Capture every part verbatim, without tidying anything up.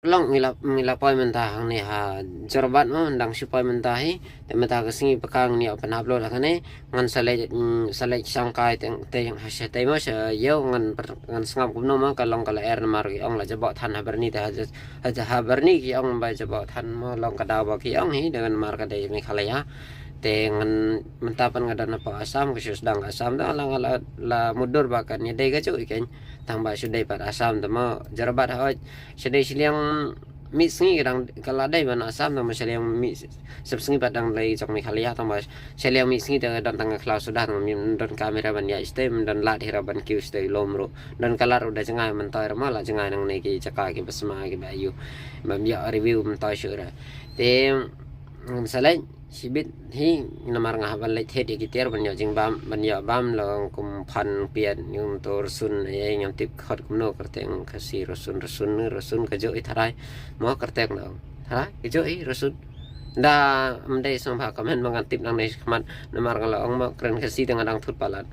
Long ngi la, ngi la poi mynta hangne ha Jorabat mo, dang shu poi mynta hi. Te mynta ka sngi paka ngi ïa pynhap lut hangne. Ngan sa leit, mm, sa leit shang kai te, te ha shatei mo sha ïew ngan per-, ngan sngap kumno mo ka long ka lyer namar ki ong la jaboh than ha Byrni te ha, ha, ha Byrni ki ong ba jaboh than mo long ka daw ba ki ong hi, dang namar ka dei Meghalaya. Te ngan mynta pat nga don hapoh Assam, ka shu sdang ka Assam te la, la, la mutdur ba kan ïadei kajuh hi keiñ. Tang ba shu dei pat Assam te mo Jorabat ha oi. Shu dei shiliang mih sngi ka dang ka la dei ban Assam, tang ba shiliang mih sep sngi pat dang lei jong Meghalaya, tang ba shiliang mih sngi te don tang ka khlaw suda, tang ba ym don kamera ban ïaid shatei, ym don lad hi ruh ban kiew shatei lum ruh. Don ka lad ruh da jngai, myntoi ruh ma la jngai nangne ki jaka ki ba sma ki ba ïoh. Bym ïoh review myntoi shuh ruh. Te, mm, sa leit shibit hi namar nga hap ban leit thied ïa ki tiar ban ïoh jingbam, ban ïoh bam long kum phan piat, ïoh to rsun, ïa ngam tip khot kumno kyrteng Khasi, rsun, rsun, rsun kajuh hi tharai. Mo kyrteng dang tharai kajuh hi rsun. Da ym dei sngewbha comment ba ngan tip nangne shakhmat namar nga la ong mo kren Khasi te nga dang thut palat.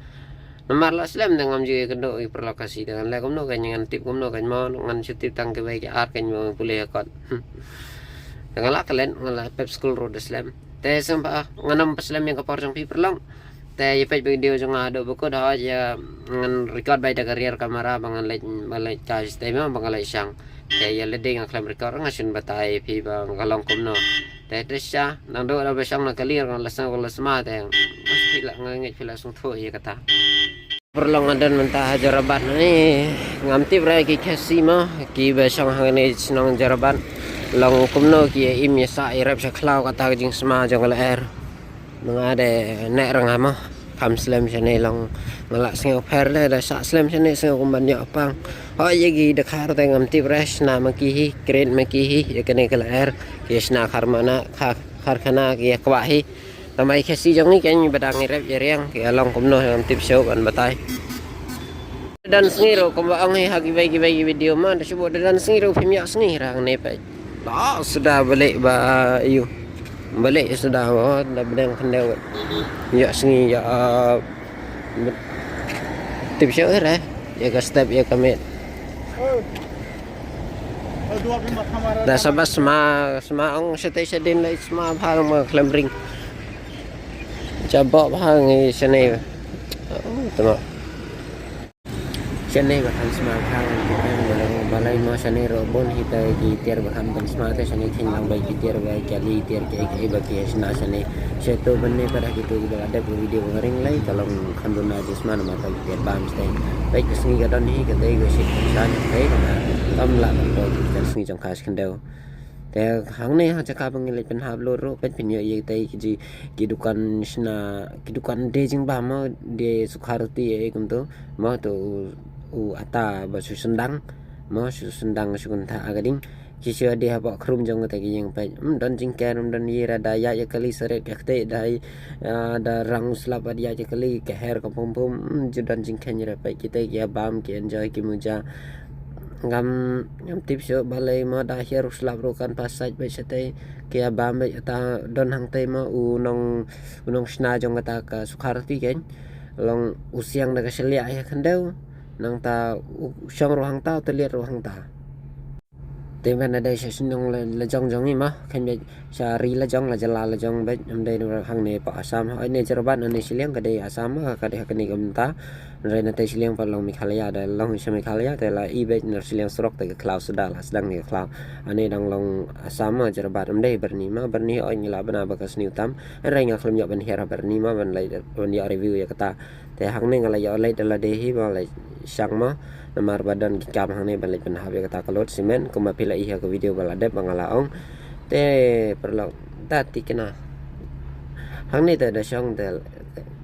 Namar la slem te ngam ju ïakynduh ïa paralok Khasi te ngan leh kumno keiñ, ngan tip kumno keiñ mo, ngan shu tip tang kiwei ki ar keiñ mo pule ïa kot. Te nga la klet, nga la pep skul ruh da slem. Te sngewbha ngan ym pynslem ïa ka por jong phi paralok. Te ïa peit video jong nga haduh ba kut, hooid ïa ngan record bai da ka rear camera ba ngan leit, ba leit kai shatei mo ba ngan leit shang. Te ïa lade nga khlem record nga shu batai ïa phi ba nga long kumno. Te te sha nang dei da ba shang na ka liar nga la sngew ka la sma te. Mas phi la nga ngeit phi la sngewthuh ïa kata. Paralok nga don mynta ha Jorabat ne ngam tip re ki Khasi mo ki ba shong hangne shnong Jorabat. Long kumno ki ïa im ïa sah ïa rep sha khlaw kata ka jingsma jong ka lyer. Nga de ne rang ha mo. Kham slem shane long nga la sngew pher de da sah slem shane sngew kum ban ïoh pang. Hooid ïa ki dkhar te ngam tip re shna ma ki hi, kret ma ki hi ïa kane ka lyer. Ki shna khar mana, kha-, karkhana ki ïa kwah hi. Tang ba i Khasi jong ngi keiñ ba dang i rep i riang ki ïa long kumno ngam tip shuh ban batai. Don sngi ruh kumba ong hi ha kiwei kiwei ki video ma da shu bud don sngi ruh phim ïoh sngi ra hangne peit. Da suda balik ba ïu. Balik suda ba da bneng khyndew. Ïoh sngi ïoh, ah, tip shuh re ïa ka step ïa ka met. Da saba sma, sma ong shatei shadien lei sma bha ma khlem ring. Jaboh bha ngi shane. Oh, tama. Shane ba kham sma bha ngi ki khlem balei mo shane ro bon hi te ki tiar ba kham ban sma te shane khin lang bai ki tiar bai ki ali tiar ki ki ba ki shna shane. Sheto ban ne para ki tu ba dep video ba ring lei ka long kham duna jisma na mata ki tiar bam steng. Bai ki sngi ka don hi ka dei ka shit ka shane ka dei ka tam la ban to ki sngi jong ka shkendeu. Te hangne ha jaka ba ngi leit pynhap lut ruh peit pynïoh ïa te ki ji ki dukan shna ki dukan de jingbam mo de sukha roti ïa kumto mo to u, u ata ba shu sendang mo shu sendang shu kynta a gading ki shu de ha ba khrum jong te ki ïing peit ym don jingker ym don ïa ra da ïa ïa kali saret ka kte da, ah, da rang u slap ba ïa ïa kali ka her ka pum pum ym ju don jingkhen ïa ra peit ki te ki ïa bam ki enjoy ki muja. Ngam, ngam tip shuh balei mo da hiar u slap ruh kan pasait bad shatei. Ki ïa bam bad ata don hangtei mo u nong, u nong shna jong kata ka sukha roti keiñ. Long u siang da ka sheliah ïa khyndew. Nangta u shong ruh hangta, u tliat ruh hangta. Te ban da dei sha shnong la, la jong jong i mo, keiñ bad sha ri la jong la jylla la jong bad ym dei hangne pa Assam. Hangne Jorabat hangne shiliang ka dei Assam ka dei ha kane ka bynta. Re na te shiliang pat long Meghalaya da long sha Meghalaya te la i bad na shiliang surok te ka khlaw suda la sdang ka khlaw. Hangne dang long Assam ma Jorabat ym dei Byrni ma Byrni oi ngi la bana ba ka sniew tam. Re nga khlem ïoh ban hiar ha Byrni ma ban lai ban ïoh review ïa kata. Te hangne nga la ïoh leit da lade hi ba leit shang ma. Namar ba don ki kam hangne ban leit pynhap ïa kata ka load cement kumba phi la i ha ka video ba la dep ba nga la ong. Te paralok da ti kena. Hangne te da shong te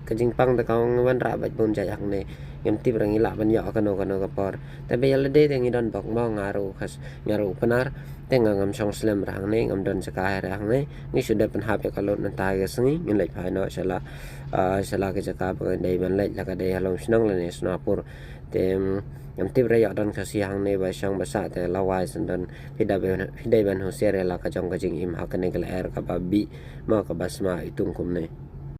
ka jingpang te ka ong wan ra bad bun jait hangne. Ngam tip ra ngi lah ban ïoh kano kano ka por. Te ba ïa lade te ngi don bok mo nga ruh khas nga ruh Pnar. Te nga ngam shong slem ra hangne ngam don jaka ra hangne. Ngi shu dep pynhap ïa ka load nangta ka sngi ngin leit phai noh sha la, ah, sha la ka jaka ba ngi dei ban leit la ka dei ha Lumshnong lane Sonapur. Te, mm, ngam tip re ïoh don Khasi hangne ba shong ba sah te la wai san don phi da ban, phi dei ban husiar ïa la ka jong ka jingim ha kane ka lyer kaba bih ma kaba sma itung kumne.